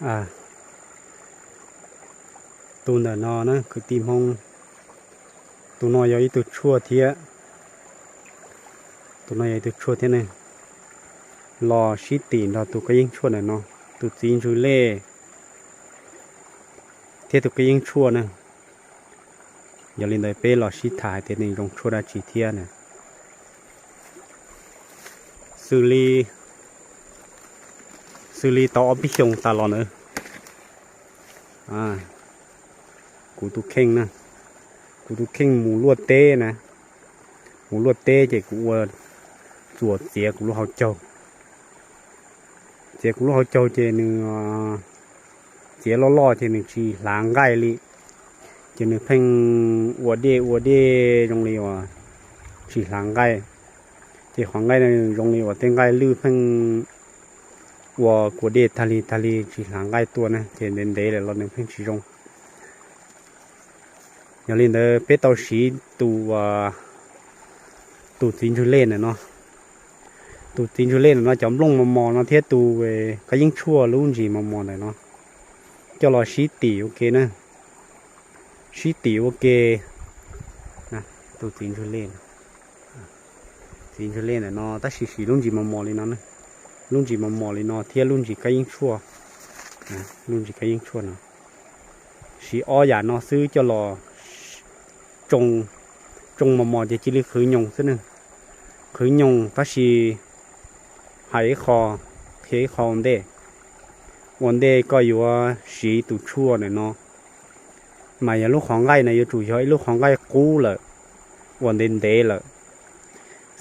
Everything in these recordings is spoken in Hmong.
Tus ntawm no na kwv tij Hmoob, tus no yog ib tug tshuaj thiab, tus no yog ib tug tshuaj thiab ne, los sib tim nrog tus kab yeeb tshuaj ntawm no, tus txiv ntswg lej thiab tus kab yeeb tshuaj na. Yog li ntawd peb los sib tham hais tias nws zoo tshuaj dab tsi thiab na. Xws li, xws li tau ob peb xyoos tas los na, kuv tus kheej na, kuv tus kheej mus luaj teb na, mus luaj teb ces kuv ua txuas txiav kuv lub hauv caug, txiav kuv lub hauv caug ces nws txiav loj loj ces nws tsis hlav nqaij li, ces nws pheej ua dej ua dej zoo li uas tsis hlav nqaij, ces qhov nqaij zoo li uas tej nqaij lwj pheej ua kua dej tag li tag li tsis hlav nqaij tuaj na, ces ntev ntev lawm los nws pheej tsis zoo. Yog li ntawd peb tau siv tus, tus txiv ntswg lej ntawm no, tus txiv ntswg lej ntawm no cov nplooj mos mos no thiab tus kab yeeb tshuaj lub ntsis mos mos ntawm no coj los sib tim ua ke na, sib tim ua ke. Tus txiv ntswg lej, txiv ntswg lej ntawm no tab sis siv lub ntsis mos mos li no, lub ntsis mos mos li no thiab lub ntsis kab yeeb tshuaj, lub ntsis kab yeeb tshuaj no, siv ob yam no xwb coj los tsoo mos mos ces cia li qhwv nyoos xwb ne, qhwv nyoos tab sis hais ib qho, qhia ib qho ua ntej, ua ntej koj yuav siv tus tshuaj ntawm no mas yog lub qhov nqaij no yuav tsum yog ib lub qhov nqaij qub lawm, uas ntev ntev lawm,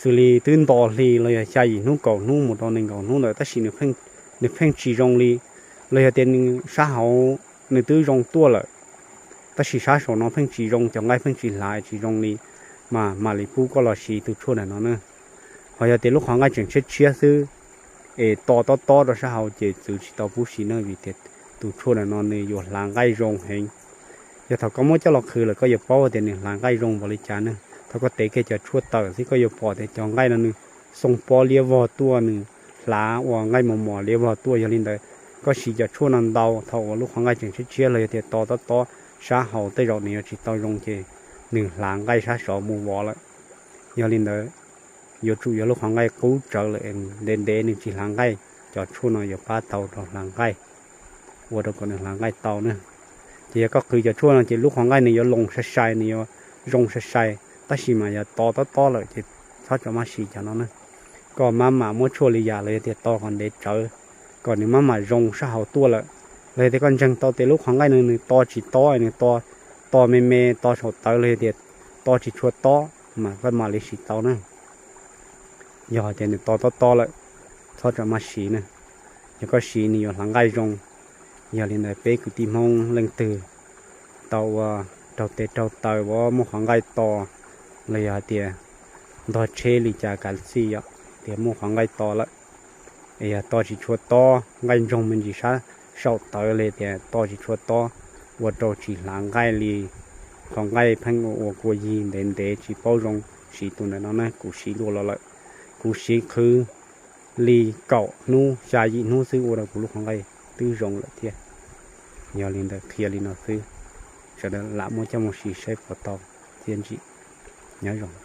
xws li twb nto hli los yog xya yim hnub kaum hnub mus rau nees nkaum hnub ntawd tab sis nws pheej tsis zoo li, los yog tias nws sab hauv nws twb zoo tuaj lawm tab sis sab saum no pheej tsis zoo, cov nqaij pheej tsis hlav tsis zoo li, mas mam li pub koj los siv tus tshuaj ntawm no na. Ho yog tias lub qhov nqaij tseem tshiab tshiab xwb es to tob tob rau sab hauv ces txwv tsis tau pub siv na, vim tias tus tshuaj ntawm no nws yuav hlav nqaij zoo heev. Yog thaum koj muab coj los qhwv lawm koj yuav paub tias nws hlav nqaij zoo npaum li cas ne. Thaum koj tev kiag cov tshuaj tawm xwb koj yuav pom tias cov nqaij no nws xoo pob liab vog tuaj, nws hlav ua nqaij mos mos liab vog tuaj. Yog li ntawd koj siv cov tshuaj no ntau thaum uas lub qhov nqaij tseem tshiab tshiab los yog tias to tob tob sab hauv tej zaum nws yuav tsis tau zoo ces nws hlav nqaij sab saud mus vov lawm. Yog li ntawd yuav tsum yog lub qhov nqaij qub tsawv lawm ntev ntev nws tsis hlav nqaij, cov tshuaj no yuav pab tau rau hlav nqaij, ua rau kom nws hlav nqaij tau na. Ces yog koj qhwv cov tshuaj no ces lub qhov nqaij nws yuav loo sai sai, nws yuav zoo sai sai, tab sis mas yog to tob tob lawm ces txhob tso maj siv cov no na. Koj maj mam muab tshuaj li yam los yog tias to kom ntev tsawv, kom nws maj mam zoo sab hauv tuaj lawm. Los yog tias koj ntseeg tau tias lub qhov nqaij no nws to tsis tob, nws to, to me me to saum tawv los yog tias to tsis tshua tob mas koj mam li siv tau na. Yog tias nws to tob tob lawm, txhob tso maj siv na. Yog koj siv nws yuav hlav nqaij zoo. Yog li ntawd peb kwv tij Hmoob leej twg tau ua raug tes raug taw uas muaj qhov nqaij to, los yog hais tias ntog tsheb li cas kav xij yom, tias muaj qhov nqaij to lawm, es yog to tsis tshua tob, nqaij ntsoog me ntsis sab saum tawv li tias to tsis tshua tob, ua rau tsis hlav nqaij li, qhov nqaij pheej ua ua kua yig ntev ntev tsis paub zoo, siv tus ntawm no na, kuv siv dua los lawm. Kuv siv qhwv li kaum hnub xya yim hnub xwb ua rau kuv lub qhov nqaij twb zoo lawm thiab. Yog li ntawd qhia li no xwb, sawv daws lam muab coj mus siv saib puas tau thiab ntsim. Nyob zoo.